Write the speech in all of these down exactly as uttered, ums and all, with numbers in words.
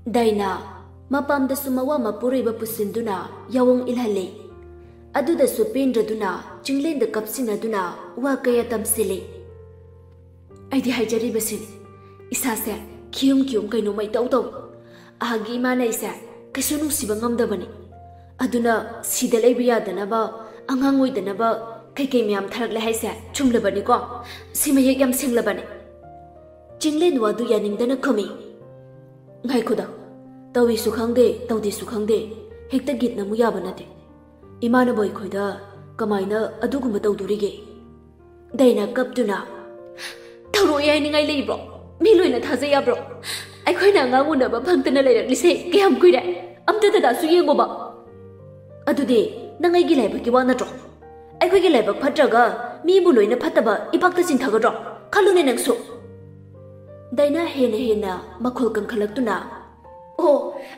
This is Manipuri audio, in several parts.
ꯗꯥꯏꯅꯥ ꯃꯄꯥꯝꯗꯁꯨ ꯃꯋꯥ ꯃꯄꯨꯔꯣꯏꯕ ꯄꯨꯁꯤꯟꯗꯨꯅ ꯌꯥꯑꯣꯡ ꯏꯜꯍꯜꯂꯤ꯫ ꯑꯗꯨꯗꯁꯨ ꯄꯦꯟꯗ꯭ꯔꯗꯨꯅ ꯆꯤꯡꯂꯦꯟꯗ ꯀꯞꯁꯤꯟꯅꯗꯨꯅ ꯋꯥ ꯀꯌꯥ ꯇꯝꯁꯤꯜꯂꯤ꯫ ꯑꯩꯗꯤ ꯍꯥꯏꯖꯔꯤꯕꯁꯤꯅꯤ, ꯏꯁꯥꯁꯦ ꯈꯤꯌꯨꯝ ꯈꯤꯌꯨꯝ ꯀꯩꯅꯣꯝꯃ ꯏꯇꯧ ꯇꯧ꯫ ꯑꯍꯒꯤ ꯏꯃꯥꯅ ꯑꯩꯁꯦ ꯀꯩꯁꯨ ꯅꯨꯡꯁꯤꯕ ꯉꯝꯗꯕꯅꯤ꯫ ꯑꯗꯨꯅ ꯁꯤꯗ ꯂꯩꯕ ꯌꯥꯗꯅꯕ, ꯑꯉꯥꯡ ꯑꯣꯏꯗꯅꯕ ꯀꯩꯀꯩ ꯃꯌꯥꯝ ꯊꯥꯔꯛꯂꯦ ꯍꯥꯏꯁꯦ ꯆꯨꯝꯂꯕꯅꯤꯀꯣ? ꯁꯤ ꯃꯌꯦꯛ ꯌꯥꯝ ꯁꯦꯡꯂꯕꯅꯤ꯫ ꯆꯤꯡꯂꯦꯟ ꯋꯥꯗꯨ ꯌꯥꯅꯤꯡꯗꯅ ꯈꯨꯝꯃꯤ꯫ ꯉꯥꯏꯈꯣꯗ, ꯇꯧꯏꯁꯨ ꯈꯪꯗꯦ, ꯇꯧꯗꯦꯁꯨ ꯈꯪꯗꯦ, ꯍꯦꯛꯇ ꯒꯤꯠ ꯅꯝꯃꯨ ꯌꯥꯕ ꯅꯠꯇꯦ꯫ ꯏꯃꯥꯅꯕꯨ ꯑꯩꯈꯣꯏꯗ ꯀꯃꯥꯏꯅ ꯑꯗꯨꯒꯨꯝꯕ ꯇꯧꯗꯣꯔꯤꯒꯦ? ꯗꯥꯏꯅꯥ ꯀꯞꯇꯨꯅ, ꯊꯧꯔꯣꯏ ꯍꯥꯏꯅꯤꯡꯉꯥꯏ ꯂꯩꯕ꯭ꯔꯣ? ꯃꯤ ꯂꯣꯏꯅ ꯊꯥꯖ ꯌꯥꯕ꯭ꯔꯣ? ꯑꯩꯈꯣꯏꯅ ꯑꯉꯥꯡ ꯎꯅꯕ ꯐꯪꯗꯅ ꯂꯩꯔꯛꯂꯤꯁꯦ ꯀꯌꯥꯝ ꯀꯨꯏꯔꯦ? ꯑꯝꯇ ꯗꯗꯥꯁꯨ ꯌꯦꯡꯉꯣꯕ꯫ ꯑꯗꯨꯗꯤ ꯅꯪ ꯑꯩꯒꯤ ꯂꯥꯏꯕꯛꯀꯤ ꯋꯥ ꯅꯠꯇ꯭ꯔꯣ? ꯑꯩꯈꯣꯏꯒꯤ ꯂꯥꯏꯕꯛ ꯐꯠꯇ꯭ꯔꯒ ꯃꯤꯕꯨ ꯂꯣꯏꯅ ꯐꯠꯇꯕ ꯏꯄꯥꯛꯇ ꯆꯤꯡꯊꯒꯗ꯭ꯔꯣ? ꯈꯜꯂꯨꯅꯦ ꯅꯪꯁꯨ꯫ ꯗꯥꯏꯅꯥ ꯍꯦꯟꯅ ꯍꯦꯟꯅ ꯃꯈꯣꯜ ꯀꯟꯈꯠꯂꯛꯇꯨꯅ, ꯑꯣ,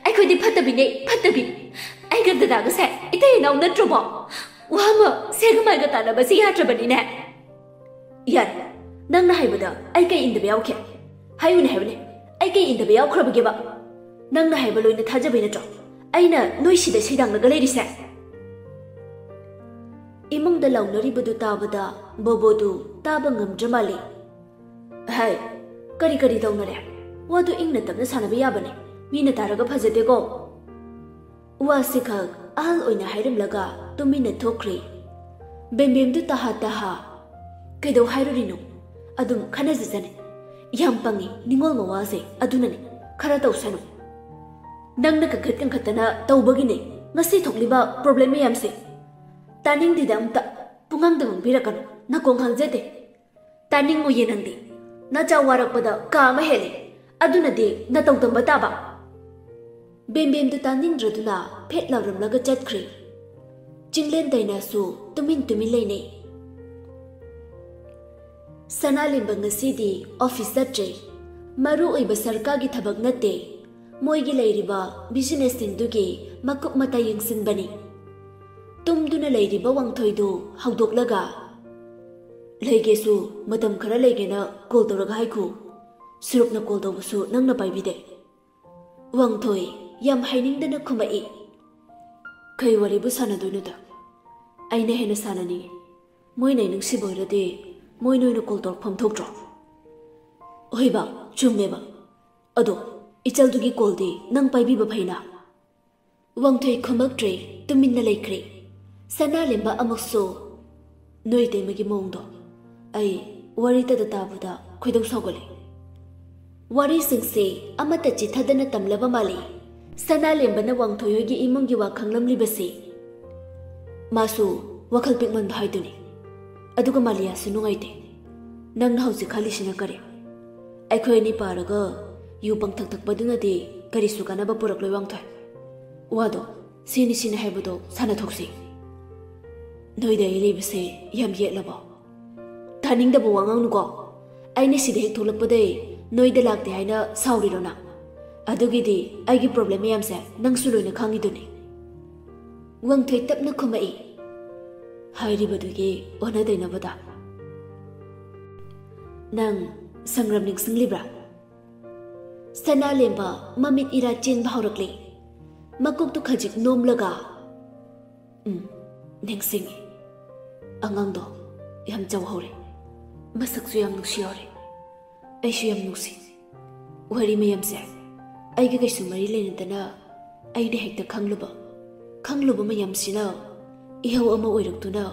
ꯑꯩꯈꯣꯏꯗꯤ ꯐꯠꯇꯕꯤꯅꯦ, ꯐꯠꯇꯕꯤ꯫ ꯑꯩꯒ ꯗꯗꯥꯒꯁꯦ ꯏꯇꯩ ꯏꯅꯥꯎ ꯅꯠꯇ꯭ꯔꯣꯕꯣ? ꯋꯥ ꯑꯃ ꯁꯦꯒ ꯃꯥꯏꯒ ꯇꯥꯟꯅꯕꯁꯤ ꯌꯥꯗ꯭ꯔꯕꯅꯤꯅꯦ꯫ ꯌꯥꯔꯦ, ꯅꯪꯅ ꯍꯥꯏꯕꯗ ꯑꯩ ꯀꯩ ꯏꯟꯗꯕ ꯌꯥꯎꯈꯤ? ꯍꯥꯏꯌꯨꯅꯦ, ꯍꯥꯏꯌꯨꯅꯦ, ꯑꯩ ꯀꯩ ꯏꯟꯗꯕ ꯌꯥꯎꯈ꯭ꯔꯕꯒꯦꯕ? ꯅꯪꯅ ꯍꯥꯏꯕ ꯂꯣꯏꯅ ꯊꯥꯖꯕꯩ ꯅꯠꯇ꯭ꯔꯣ ꯑꯩꯅ ꯅꯣꯏ ꯁꯤꯗ ꯁꯩꯗꯥꯡꯂꯒ ꯂꯩꯔꯤꯁꯦ? ꯏꯃꯨꯡꯗ ꯂꯥꯎꯅꯔꯤꯕꯗꯨ ꯇꯥꯕꯗ ꯕꯣꯕꯣꯗꯨ ꯇꯥꯕ ꯉꯝꯗ꯭ꯔ ꯃꯥꯜꯂꯤ꯫ ꯍꯥꯏ, ꯀꯔꯤ ꯀꯔꯤ ꯇꯧꯅꯔꯦ? ꯋꯥꯗꯨ ꯏꯪꯅ ꯇꯞꯅ ꯁꯥꯟꯅꯕ ꯌꯥꯕꯅꯦ, ꯃꯤꯅ ꯇꯥꯔꯒ ꯐꯖꯗꯦꯀꯣ꯫ ꯋꯥꯁꯤ ꯈꯛ ꯑꯍꯜ ꯑꯣꯏꯅ ꯍꯥꯏꯔꯝꯂꯒ ꯇꯨꯃꯤꯟꯅ ꯊꯣꯛꯈ꯭ꯔꯦ꯫ ꯕꯦꯝꯕꯦꯝꯗꯨ ꯇꯍꯥ ꯇꯍꯥ, ꯀꯩꯗꯧ ꯍꯥꯏꯔꯨꯔꯤꯅꯣ? ꯑꯗꯨꯝ ꯈꯟꯅꯖꯁꯅꯤ꯫ ꯌꯥꯝ ꯄꯪꯉꯤ ꯅꯤꯡꯉꯣꯜ ꯃꯋꯥꯁꯦ, ꯑꯗꯨꯅꯅꯤ꯫ ꯈꯔ ꯇꯧꯁꯅꯨ꯫ ꯅꯪꯅ ꯀꯟꯈꯠ ꯀꯟꯈꯠꯇꯅ ꯇꯧꯕꯒꯤꯅꯦ ꯉꯁꯤ ꯊꯣꯛꯂꯤꯕ ꯄ꯭ꯔꯣꯕ꯭ꯂꯦꯝ ꯃꯌꯥꯝꯁꯦ꯫ ꯇꯥꯅꯤꯡꯗꯦꯗ ꯑꯝꯇ꯫ ꯄꯨꯡꯉꯥꯡꯗ ꯉꯥꯡꯕꯤꯔꯛꯀꯅꯨ, ꯅꯥꯀꯣꯡ ꯍꯥꯡꯖꯗꯦ꯫ ꯇꯥꯅꯤꯡꯉꯨꯌꯦ ꯅꯪꯗꯤ꯫ ꯅꯆꯥ ꯋꯥꯔꯛꯄꯗ ꯀꯥ ꯑꯃ ꯍꯦꯜꯂꯦ꯫ ꯑꯗꯨꯅꯗꯤ ꯅꯇꯧ ꯇꯝꯕ ꯇꯥꯕ꯫ ꯕꯦꯝꯕꯦꯝꯗꯨ ꯇꯥꯅꯤꯡꯗ꯭ꯔꯗꯨꯅ ꯐꯦꯠ ꯂꯥꯎꯔꯝꯂꯒ ꯆꯠꯈ꯭ꯔꯦ꯫ ꯆꯤꯡꯂꯦꯟ ꯗꯥꯏꯅꯥꯁꯨ ꯇꯨꯃꯤꯟ ꯇꯨꯃꯤꯟ ꯂꯩꯅꯩ꯫ ꯁꯅꯥꯂꯦꯝꯕ ꯉꯁꯤꯗꯤ ꯑꯣꯐꯤꯁ ꯆꯠꯇ꯭ꯔꯦ꯫ ꯃꯔꯨ ꯑꯣꯏꯕ ꯁꯔꯀꯥꯔꯒꯤ ꯊꯕꯛ ꯅꯠꯇꯦ꯫ ꯃꯣꯏꯒꯤ ꯂꯩꯔꯤꯕ ꯕꯤꯖꯤꯅꯦꯁꯁꯤꯡꯗꯨꯒꯤ ꯃꯀꯨꯞ ꯃꯇꯥ ꯌꯦꯡꯁꯤꯟꯕꯅꯤ꯫ ꯇꯨꯝꯗꯨꯅ ꯂꯩꯔꯤꯕ ꯋꯥꯡꯊꯣꯏꯗꯨ ꯍꯧꯗꯣꯛꯂꯒ, "ꯂꯩꯒꯦꯁꯨ ꯃꯇꯝ ꯈꯔ ꯂꯩꯒꯦꯅ ꯀꯣꯜ ꯇꯧꯔꯒ ꯍꯥꯏꯈꯣ꯫ ꯁꯨꯔꯨꯞꯅ ꯀꯣꯜ ꯇꯧꯕꯁꯨ ꯅꯪꯅ ꯄꯥꯏꯕꯤꯗꯦ꯫" ꯋꯥꯡꯊꯣꯏ ꯌꯥꯝ ꯍꯩꯅꯤꯡꯗꯅ ꯈꯨꯝꯃꯛꯏ꯫ "ꯀꯩ ꯋꯥꯔꯤꯕꯨ ꯁꯥꯟꯅꯗꯣꯏꯅꯣꯗ? ꯑꯩꯅ ꯍꯦꯟꯅ ꯁꯥꯟꯅꯅꯤꯡꯉꯤ꯫ ꯃꯣꯏꯅ ꯑꯩ ꯅꯨꯡꯁꯤꯕ ꯑꯣꯏꯔꯗꯤ ꯃꯣꯏꯅ ꯑꯣꯏꯅ ꯀꯣꯜ ꯇꯧꯔꯛꯐꯝ ꯊꯣꯛꯇ꯭ꯔꯣ?" "ꯍꯣꯏꯕ, ꯆꯨꯝꯃꯦꯕ꯫ ꯑꯗꯣ ꯏꯆꯜꯗꯨꯒꯤ ꯀꯣꯜꯗꯤ ꯅꯪ ꯄꯥꯏꯕꯤꯕ ꯐꯩꯅ?" ꯋꯥꯡꯊꯣꯏ ꯈꯨꯝꯃꯛꯇ꯭ꯔꯦ, ꯇꯨꯃꯤꯟꯅ ꯂꯩꯈ꯭ꯔꯦ꯫ ꯁꯅꯥꯂꯦꯝꯕ ꯑꯃꯨꯛꯁꯨ ꯅꯣꯏ ꯏꯇꯩꯃꯒꯤ ꯃꯑꯣꯡꯗꯣ ꯑꯩ ꯋꯥꯔꯤꯇꯗ ꯇꯥꯕꯗ ꯈꯣꯏꯗꯧ ꯁꯥꯎꯒꯠꯂꯦ꯫ ꯋꯥꯔꯤꯁꯤꯡꯁꯦ ꯑꯃꯠꯇ ꯆꯤꯊꯗꯅ ꯇꯝꯂꯕ ꯃꯥꯜꯂꯤ꯫ ꯁꯅꯥꯂꯦꯝꯕꯅ ꯋꯥꯡꯊꯣꯏ ꯍꯣꯏꯒꯤ ꯏꯃꯨꯡꯒꯤ ꯋꯥ ꯈꯪꯂꯝꯂꯤꯕꯁꯦ꯫ ꯃꯥꯁꯨ ꯋꯥꯈꯜ ꯄꯤꯛꯃꯟꯕ ꯍꯥꯏꯗꯨꯅꯤ꯫ ꯑꯗꯨꯒ ꯃꯥꯂꯤꯌꯥꯁꯨ ꯅꯨꯡꯉꯥꯏꯇꯦ꯫ "ꯅꯪꯅ ꯍꯧꯖꯤꯛ ꯈꯜꯂꯤꯁꯤꯅ ꯀꯔꯤ? ꯑꯩꯈꯣꯏ ꯑꯅꯤ ꯄꯥꯔꯒ ꯌꯨ ꯄꯪꯊꯛ ꯊꯛꯄꯗꯨꯅꯗꯤ ꯀꯔꯤꯁꯨ ꯀꯥꯟꯅꯕ ꯄꯨꯔꯛꯂꯣꯏ, ꯋꯥꯡꯊꯣꯏ꯫ ꯋꯥꯗꯣ ꯁꯤꯅꯤ ꯁꯤꯅꯤ ꯍꯥꯏꯕꯗꯣ ꯁꯥꯟꯅꯊꯣꯛꯁꯤ꯫ ꯅꯣꯏꯗ ꯑꯩ ꯂꯩꯕꯁꯦ ꯌꯥꯝ ꯌꯦꯠꯂꯕꯣ?" "ꯇꯥꯅꯤꯡꯗꯕ ꯋꯥ ꯉꯥꯡꯅꯨꯀꯣ꯫ ꯑꯩꯅ ꯁꯤꯗ ꯍꯦꯛ ꯊꯣꯛꯂꯛꯄꯗꯩ ꯅꯣꯏꯗ ꯂꯥꯛꯇꯦ ꯍꯥꯏꯅ ꯁꯥꯎꯔꯤꯔꯣ ꯅꯪ? ꯑꯗꯨꯒꯤꯗꯤ ꯑꯩꯒꯤ ꯄ꯭ꯔꯣꯕ꯭ꯂꯦꯝ ꯃꯌꯥꯝꯁꯦ ꯅꯪꯁꯨ ꯂꯣꯏꯅ ꯈꯪꯉꯤꯗꯨꯅꯤ꯫" ꯋꯥꯡꯊꯣꯏ ꯇꯞꯅ ꯈꯨꯝꯃꯛꯏ꯫ "ꯍꯥꯏꯔꯤꯕꯗꯨꯒꯤ ꯑꯣꯟꯅ ꯇꯩꯅꯕꯗ ꯅꯪ ꯁꯪꯒ꯭ꯔꯝ ꯅꯤꯡꯁꯤꯡꯂꯤꯕ꯭ꯔꯥ?" ꯁꯅꯥꯂꯦꯝꯕ ꯃꯃꯤꯠ ꯏꯔꯥ ꯆꯦꯟꯕ ꯍꯧꯔꯛꯂꯦ꯫ ꯃꯀꯣꯛꯇꯨ ꯈꯖꯤꯛ ꯅꯣꯝꯂꯒ, "ꯎꯝ, ꯅꯤꯡꯁꯤꯡꯉꯤ꯫ ꯑꯉꯥꯡꯗꯣ ꯌꯥꯝ ꯆꯥꯎꯍꯧꯔꯦ, ꯃꯁꯛꯁꯨ ꯌꯥꯝ ꯅꯨꯡꯁꯤꯍꯧꯔꯦ꯫ ꯑꯩꯁꯨ ꯌꯥꯝ ꯅꯨꯡꯁꯤ꯫ ꯋꯥꯔꯤ ꯃꯌꯥꯝꯁꯦ ꯑꯩꯒ ꯀꯩꯁꯨ ꯃꯔꯤ ꯂꯩꯅꯗꯅ ꯑꯩꯅ ꯍꯦꯛꯇ ꯈꯪꯂꯨꯕ, ꯈꯪꯂꯨꯕ ꯃꯌꯥꯝꯁꯤꯅ ꯏꯍꯧ ꯑꯃ ꯑꯣꯏꯔꯛꯇꯨꯅ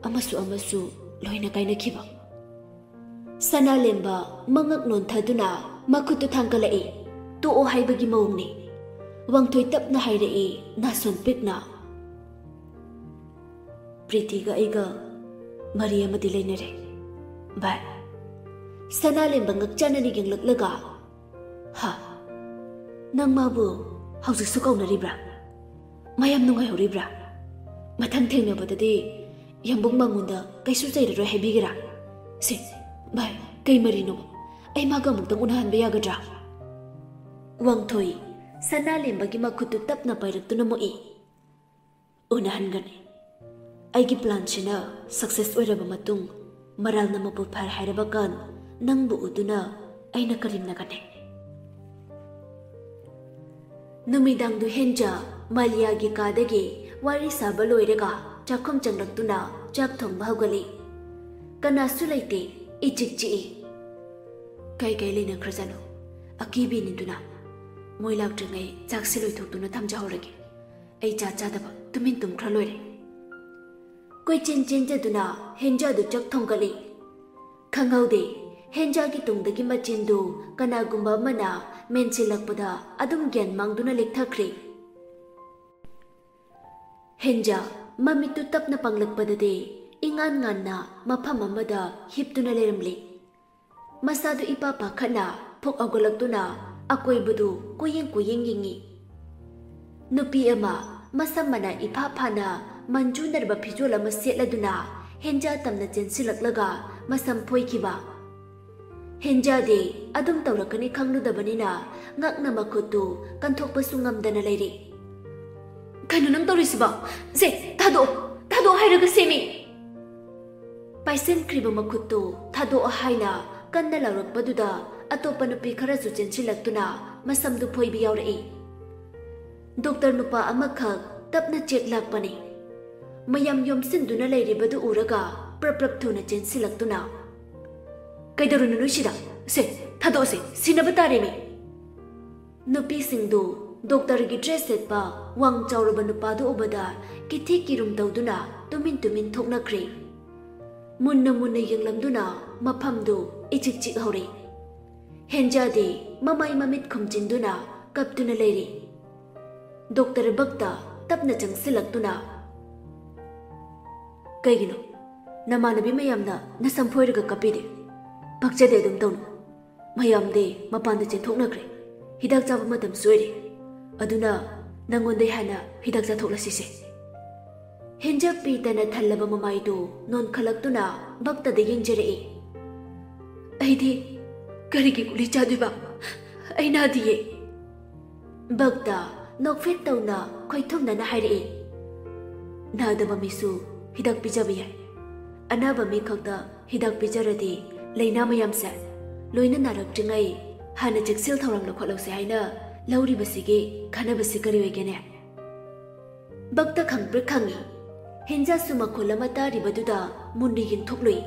ꯑꯃꯁꯨ ꯑꯃꯁꯨ ꯂꯣꯏꯅ ꯀꯥꯏꯅꯈꯤꯕ꯫" ꯁꯅꯥꯂꯦꯝꯕ ꯃꯉꯛ ꯅꯣꯟꯊꯗꯨꯅ ꯃꯈꯨꯠꯇꯨ ꯊꯥꯡꯒꯠꯂꯛꯏ꯫ "ꯇꯣꯛꯑꯣ ꯍꯥꯏꯕꯒꯤ ꯃꯑꯣꯡꯅꯤ꯫" ꯋꯥꯡꯊꯣꯏ ꯇꯞꯅ ꯍꯥꯏꯔꯛꯏ, ꯅꯥꯁꯣꯟ ꯄꯤꯛꯅ꯫ "ꯄ꯭ꯔꯤꯇꯤꯒ ꯑꯩꯒ ꯃꯔꯤ ꯑꯃꯗꯤ ꯂꯩꯅꯔꯦ, ꯚꯥꯏ꯫" ꯁꯅꯥꯂꯦꯝꯕ ꯉꯛꯆꯥꯟꯅꯅ ꯌꯦꯡꯂꯛꯂꯒ, "ꯍꯥ? ꯅꯪ ꯃꯥꯕꯨ ꯍꯧꯖꯤꯛꯁꯨ ꯀꯧꯅꯔꯤꯕ꯭ꯔꯥ? ꯃꯌꯥꯝ ꯅꯨꯡꯉꯥꯏꯍꯧꯔꯤꯕ꯭ꯔꯥ? ꯃꯊꯪ ꯊꯦꯡꯅꯕꯗꯗꯤ ꯌꯥꯝꯕꯨꯡ ꯃꯉꯣꯟꯗ ꯀꯩꯁꯨ ꯆꯩꯔꯔꯣꯏ ꯍꯥꯏꯕꯤꯒꯦꯔꯥ? ꯁꯦ, ꯚꯥꯏ, ꯀꯩ ꯃꯔꯤꯅꯣ? ꯑꯩ ꯃꯥꯒ ꯑꯃꯨꯛꯇꯪ ꯎꯅꯍꯟꯕ ꯌꯥꯒꯗ꯭ꯔꯥ?" ꯋꯥꯡꯊꯣꯏ ꯁꯅꯥꯂꯦꯝꯕꯒꯤ ꯃꯈꯨꯠꯇꯨ ꯇꯞꯅ ꯄꯥꯏꯔꯛꯇꯨꯅ ꯃꯣꯛꯏ꯫ "ꯎꯅꯍꯟꯒꯅꯤ꯫ ꯑꯩꯒꯤ ꯄ꯭ꯂꯥꯟꯁꯤꯅ ꯁꯛꯁꯦꯁ ꯑꯣꯏꯔꯕ ꯃꯇꯨꯡ, ꯃꯔꯥꯜꯅ ꯃꯄꯨ ꯐꯥꯏ ꯍꯥꯏꯔꯕ ꯀꯥꯟ, ꯅꯪꯕꯨ ꯎꯗꯨꯅ ꯑꯩꯅ ꯀꯔꯤꯝꯅꯒꯅꯤ꯫" ꯅꯨꯃꯤꯗꯥꯡꯗꯨ ꯍꯦꯟꯖꯥ ꯃꯥꯂꯤꯌꯥꯒꯤ ꯀꯥꯗꯒꯤ ꯋꯥꯔꯤ ꯁꯥꯕ ꯂꯣꯏꯔꯒ ꯆꯥꯛꯈꯨꯝ ꯆꯪꯂꯛꯇꯨꯅ ꯆꯥꯛ ꯊꯣꯡꯕ ꯍꯧꯒꯠꯂꯤ꯫ ꯀꯅꯥꯁꯨ ꯂꯩꯇꯦ, ꯏꯆꯤꯛ ꯆꯤꯛꯏ꯫ "ꯀꯩ ꯀꯩ ꯂꯩꯅꯈ꯭ꯔꯖꯥꯠꯅꯣ? ꯑꯀꯤꯕꯤꯅꯤꯗꯨꯅ꯫ ꯃꯣꯏ ꯂꯥꯛꯇ꯭ꯔꯤꯉꯩ ꯆꯥꯛꯁꯦ ꯂꯣꯏꯊꯣꯛꯇꯨꯅ ꯊꯝꯖꯍꯧꯔꯒꯦ꯫ ꯑꯩ ꯆꯥ ꯆꯥꯗꯕ ꯇꯨꯃꯤꯟ ꯇꯨꯝꯈ꯭ꯔ ꯂꯣꯏꯔꯦ"꯫ ꯀꯣꯏꯆꯦꯟ ꯆꯦꯟꯖꯗꯨꯅ ꯍꯦꯟꯖꯥꯗꯨ ꯆꯥꯛ ꯊꯣꯡꯒꯠꯂꯤ꯫ ꯈꯪꯍꯧꯗꯦ, ꯍꯦꯟꯖꯥꯒꯤ ꯇꯨꯡꯗꯒꯤ ꯃꯆꯤꯟꯗꯨ ꯀꯅꯥꯒꯨꯝꯕ ꯑꯃꯅ ꯃꯦꯟꯁꯤꯜꯂꯛꯄꯗ ꯑꯗꯨꯝ ꯒ꯭ꯌꯥꯟ ꯃꯥꯡꯗꯨꯅ ꯂꯦꯛꯊꯈ꯭ꯔꯦ꯫ ꯍꯦꯟꯖꯥ ꯃꯃꯤꯠꯇꯨ ꯇꯞꯅ ꯄꯥꯡꯂꯛꯄꯗꯗꯤ ꯏꯉꯥꯟ ꯉꯥꯟꯅ ꯃꯐꯝ ꯑꯃꯗ ꯍꯤꯞꯇꯨꯅ ꯂꯩꯔꯝꯂꯤ꯫ ꯃꯁꯥꯗꯨ ꯏꯄꯥ ꯄꯥꯈꯠꯅ ꯐꯨꯛ ꯍꯧꯒꯠꯂꯛꯇꯨꯅ ꯑꯀꯣꯏꯕꯗꯨ ꯀꯣꯏꯌꯦꯡ ꯀꯣꯏꯌꯦꯡ ꯌꯦꯡꯉꯤ꯫ ꯅꯨꯄꯤ ꯑꯃ ꯃꯁꯝ ꯃꯅꯥ ꯏꯐꯥ ꯐꯥꯅ ꯃꯟꯖꯨꯅꯔꯕ ꯐꯤꯖꯣꯜ ꯑꯃ ꯁꯦꯠꯂꯗꯨꯅ ꯍꯦꯟꯖꯥ ꯇꯝꯅ ꯆꯦꯟꯁꯤꯜꯂꯛꯂꯒ ꯃꯁꯝ ꯐꯣꯏꯈꯤꯕ꯫ ꯍꯦꯟꯖꯥꯗꯤ ꯑꯗꯨꯝ ꯇꯧꯔꯛꯀꯅꯤ ꯈꯪꯂꯨꯗꯕꯅꯤꯅ ꯉꯛꯅ ꯃꯈꯨꯠꯇꯨ ꯀꯟꯊꯣꯛꯄꯁꯨ ꯉꯝꯗꯅ ꯂꯩꯔꯤ꯫ "ꯀꯩꯅꯣ ꯅꯪ ꯇꯧꯔꯤꯁꯤꯕꯣ? ꯁꯦ, ꯊꯥꯗꯣꯛꯑꯣ, ꯊꯥꯗꯣꯛꯑꯣ ꯍꯥꯏꯔꯒ ꯁꯦꯃꯤ!" ꯄꯥꯏꯁꯤꯟꯈ꯭ꯔꯤꯕ ꯃꯈꯨꯠꯇꯨ ꯊꯥꯗꯣꯛꯑꯣ ꯍꯥꯏꯅ ꯀꯟꯅ ꯂꯥꯎꯔꯛꯄꯗꯨꯗ ꯑꯇꯣꯞꯄ ꯅꯨꯄꯤ ꯈꯔꯁꯨ ꯆꯦꯟꯁꯤꯜꯂꯛꯇꯨꯅ ꯃꯁꯝꯗꯨ ꯐꯣꯏꯕ ꯌꯥꯎꯔꯛꯏ꯫ ꯗꯣꯛꯇꯔ ꯅꯨꯄꯥ ꯑꯃꯈꯛ ꯇꯞꯅ ꯆꯦꯛ ꯂꯥꯛꯄꯅꯤ꯫ ꯃꯌꯥꯝ ꯌꯣꯝꯁꯤꯟꯗꯨꯅ ꯂꯩꯔꯤꯕꯗꯨ ꯎꯔꯒ ꯄ꯭ꯔꯞ ꯄ꯭ꯔꯞ ꯊꯨꯅ ꯆꯦꯟꯁꯤꯜꯂꯛꯇꯨꯅ, "ꯀꯩꯗꯧꯔꯤꯅꯣ ꯅꯣꯏ ꯁꯤꯗ? ꯁꯦ, ꯊꯥꯗꯣꯛꯑꯁꯦ, ꯁꯤꯅꯕ ꯇꯥꯔꯦꯃꯤ!" ꯅꯨꯄꯤꯁꯤꯡꯗꯨ ꯗꯣꯛꯇꯔꯒꯤ ꯗ꯭ꯔꯦꯁ ꯁꯦꯠꯄ ꯋꯥꯡ ꯆꯥꯎꯔꯕ ꯅꯨꯄꯥꯗꯨ ꯎꯕꯗ ꯀꯤꯊꯤ ꯀꯤꯔꯨꯝ ꯇꯧꯗꯨꯅ ꯇꯨꯃꯤꯟ ꯇꯨꯃꯤꯟ ꯊꯣꯛꯅꯈ꯭ꯔꯦ꯫ ꯃꯨꯟꯅ ꯃꯨꯟꯅ ꯌꯦꯡꯂꯝꯗꯨꯅ ꯃꯐꯝꯗꯨ ꯏꯆꯤꯛ ꯆꯤꯛ ꯍꯧꯔꯦ꯫ ꯍꯦꯟꯖꯥꯗꯤ ꯃꯃꯥꯏ ꯃꯃꯤꯠ ꯈꯨꯝꯖꯤꯟꯗꯨꯅ ꯀꯞꯇꯨꯅ ꯂꯩꯔꯤ꯫ ꯗꯣꯛꯇꯔ ꯚꯛꯇ ꯇꯞꯅ ꯆꯪꯁꯤꯜꯂꯛꯇꯨꯅ, "ꯀꯩꯒꯤꯅꯣ? ꯅꯃꯥꯟꯅꯕꯤ ꯃꯌꯥꯝꯅ ꯅꯁꯝ ꯐꯣꯏꯔꯒ ꯀꯞꯄꯤꯗꯦ꯫ ꯄꯛꯆꯗꯦ ꯑꯗꯨꯝ ꯇꯧꯅꯨ꯫ ꯃꯌꯥꯝꯗꯤ ꯃꯄꯥꯟꯗ ꯆꯦꯟꯊꯣꯛꯅꯈ꯭ꯔꯦ꯫ ꯍꯤꯗꯥꯛ ꯆꯥꯕ ꯃꯇꯝꯁꯨ ꯑꯣꯏꯔꯦ꯫ ꯑꯗꯨꯅ ꯅꯪꯉꯣꯟꯗꯩ ꯍꯥꯟꯅ ꯍꯤꯗꯥꯛ ꯆꯥꯊꯣꯛꯂꯁꯤꯁꯦ"꯫ ꯍꯦꯟꯖꯥ ꯄꯤꯇꯅ ꯊꯜꯂꯕ ꯃꯃꯥꯏꯗꯨ ꯅꯣꯟꯈꯠꯂꯛꯇꯨꯅ ꯚꯛꯇꯗ ꯌꯦꯡꯖꯔꯛꯏ꯫ "ꯑꯩꯗꯤ ꯀꯔꯤꯒꯤ ꯒꯨꯂꯤ ꯆꯥꯗꯣꯏꯕ? ꯑꯩ ꯅꯥꯗꯤꯌꯦ"꯫ ꯚꯛꯇ ꯅꯣꯛꯐꯦꯠ ꯇꯧꯅ ꯈꯣꯏꯊꯨꯝꯅꯅ ꯍꯥꯏꯔꯛꯏ꯫ "ꯅꯥꯗꯕ ꯃꯤꯁꯨ ꯍꯤꯗꯥꯛ ꯄꯤꯖꯕ ꯌꯥꯏ꯫ ꯑꯅꯥꯕ ꯃꯤ ꯈꯛꯇ ꯍꯤꯗꯥꯛ ꯄꯤꯖꯔꯗꯤ ꯂꯥꯏꯅꯥ ꯃꯌꯥꯝꯁꯦ ꯂꯣꯏꯅ ꯅꯥꯔꯛꯇ꯭ꯔꯤꯉꯩ ꯍꯥꯟꯅ ꯆꯦꯛꯁꯤꯜ ꯊꯧꯔꯥꯡ ꯂꯧꯈꯠꯍꯧꯁꯦ ꯍꯥꯏꯅ ꯂꯧꯔꯤꯕꯁꯤꯒꯤ ꯈꯟꯅꯕꯁꯤ ꯀꯔꯤ ꯑꯣꯏꯒꯦꯅꯦ? ꯚꯛꯇ ꯈꯪꯄ꯭ꯔꯦꯛ ꯈꯪꯏ꯫ ꯍꯦꯟꯖꯥꯁꯨ ꯃꯈꯣꯜ ꯑꯃ ꯇꯥꯔꯤꯕꯗꯨꯗ ꯃꯨꯟꯅ ꯌꯦꯡꯊꯣꯛꯂꯨꯏ꯫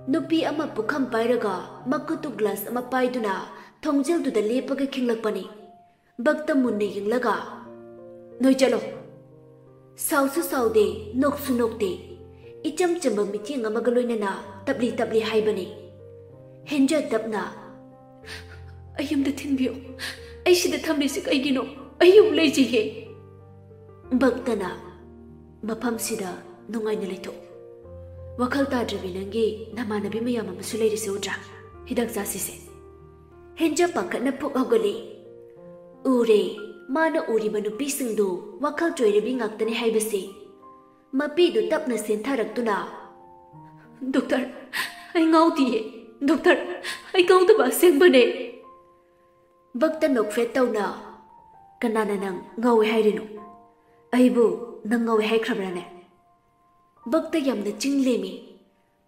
ꯅꯨꯄꯤ ꯑꯃ ꯄꯨꯈꯝ ꯄꯥꯏꯔꯒ ꯃꯈꯨꯠꯇꯨ ꯒ꯭ꯂꯥꯁ ꯑꯃ ꯄꯥꯏꯗꯨꯅ ꯊꯣꯡꯖꯦꯜꯗꯨꯗ ꯂꯦꯞꯄꯒ ꯈꯤꯡꯂꯛꯄꯅꯤ꯫ ꯚꯛꯇ ꯃꯨꯟꯅ ꯌꯦꯡꯂꯒ, "ꯅꯣꯏ ꯆꯠꯂꯣ!" ꯁꯥꯎꯁꯨ ꯁꯥꯎꯗꯦ, ꯅꯣꯛꯁꯨ ꯅꯣꯛꯇꯦ꯫ ꯏꯆꯝ ꯆꯝꯕ ꯃꯤꯠꯌꯦꯡ ꯑꯃꯒ ꯂꯣꯏꯅꯅ ꯇꯞꯂꯤ ꯇꯞꯂꯤ ꯍꯥꯏꯕꯅꯤ꯫ ꯍꯦꯟꯖꯥ ꯇꯞꯅ, "ꯑꯩ ꯌꯨꯝꯗ ꯊꯤꯟꯕꯤꯌꯨ꯫ ꯑꯩ ꯁꯤꯗ ꯊꯝꯂꯤꯁꯤ ꯀꯩꯒꯤꯅꯣ? ꯑꯩ ꯌꯨꯝ ꯂꯩꯖꯩꯌꯦ꯫" ꯚꯛꯇꯅ, "ꯃꯐꯝꯁꯤꯗ ꯅꯨꯡꯉꯥꯏꯅ ꯂꯩꯊꯣꯛ꯫ ꯋꯥꯈꯜ ꯇꯥꯗ꯭ꯔꯕꯤ ꯅꯪꯒꯤ ꯅꯃꯥꯟꯅꯕꯤ ꯃꯌꯥꯝ ꯑꯃꯁꯨ ꯂꯩꯔꯤꯁꯦ ꯎꯗ꯭ꯔꯥ? ꯍꯤꯗꯥꯛ ꯆꯥꯁꯤꯁꯦ꯫" ꯍꯦꯟꯖꯥ ꯄꯥꯈꯠꯅ ꯐꯨꯛ ꯍꯧꯒꯠꯂꯤ꯫ ꯎꯔꯦ, ꯃꯥꯅ ꯎꯔꯤꯕ ꯅꯨꯄꯤꯁꯤꯡꯗꯨ ꯋꯥꯈꯜ ꯆꯣꯏꯔꯕꯤ ꯉꯥꯛꯇꯅꯤ ꯍꯥꯏꯕꯁꯤ꯫ ꯃꯄꯤꯗꯨ ꯇꯞꯅ ꯁꯦꯟꯊꯔꯛꯇꯨꯅ, "ꯗꯣꯛꯇꯔ, ꯑꯩ ꯉꯥꯎꯗꯤꯌꯦ꯫ ꯗꯣꯛꯇꯔ, ꯑꯩ ꯉꯥꯎꯗꯕ ꯑꯁꯦꯡꯕꯅꯦ꯫" ꯚꯛꯇ ꯅꯣꯛꯐꯦꯠ ꯇꯧꯅ, "ꯀꯅꯥꯅ ꯅꯪ ꯉꯥꯎꯋꯦ ꯍꯥꯏꯔꯤꯅꯣ? ꯑꯩꯕꯨ ꯅꯪ ꯉꯥꯎꯋꯦ ꯍꯥꯏꯈ꯭ꯔꯕ꯭ꯔꯥꯅꯦ?" ꯚꯛꯇ ꯌꯥꯝꯅ ꯆꯤꯡ ꯂꯦꯝꯃꯤ꯫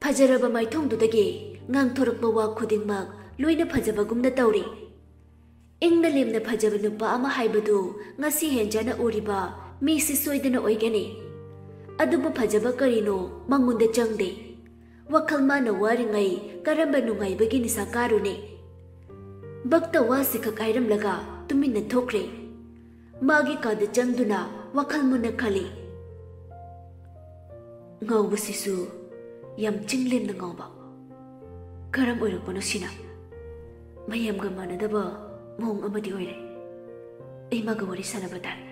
ꯐꯖꯔꯕ ꯃꯥꯏꯊꯣꯡꯗꯨꯗꯒꯤ ꯉꯥꯡꯊꯣꯔꯛꯄ ꯋꯥ ꯈꯨꯗꯤꯡꯃꯛ ꯂꯣꯏꯅ ꯐꯖꯕꯒꯨꯝꯅ ꯇꯧꯔꯤ꯫ ꯏꯪꯅ ꯂꯦꯝꯅ ꯐꯖꯕ ꯅꯨꯄꯥ ꯑꯃ ꯍꯥꯏꯕꯗꯨ ꯉꯁꯤ ꯍꯦꯟꯖꯥꯅ ꯎꯔꯤꯕ ꯃꯤꯁꯤ ꯁꯣꯏꯗꯅ ꯑꯣꯏꯒꯅꯤ꯫ ꯑꯗꯨꯕꯨ ꯐꯖꯕ ꯀꯔꯤꯅꯣ ꯃꯉꯣꯟꯗ ꯆꯪꯗꯦ꯫ ꯋꯥꯈꯜ ꯃꯥꯅ ꯋꯥꯔꯤꯉꯩ ꯀꯔꯝꯕ ꯅꯨꯡꯉꯥꯏꯕꯒꯤ ꯅꯤꯁꯥ ꯀꯥꯔꯨꯅꯤ? ꯚꯛꯇ ꯋꯥꯁꯤ ꯈꯛ ꯍꯥꯏꯔꯝꯂꯒ ꯇꯨꯃꯤꯟꯅ ꯊꯣꯛꯈ꯭ꯔꯦ꯫ ꯃꯥꯒꯤ ꯀꯥꯗ ꯆꯪꯗꯨꯅ ꯋꯥꯈꯜ ꯃꯨꯟꯅ ꯈꯜꯂꯤ꯫ ꯉꯥꯎꯕꯁꯤꯁꯨ ꯌꯥꯝ ꯆꯤꯡꯂꯦꯝꯅ ꯉꯥꯎꯕ꯫ ꯀꯔꯝ ꯑꯣꯏꯔꯛꯄꯅꯣ ꯁꯤꯅ? ꯃꯌꯥꯝꯒ ꯃꯥꯟꯅꯗꯕ ꯃꯑꯣꯡ ꯑꯃꯗꯤ ꯑꯣꯏꯔꯦ꯫ ꯑꯩ ꯃꯥꯒ ꯋꯥꯔꯤ ꯁꯥꯟꯅꯕ ꯇꯥꯔꯦ꯫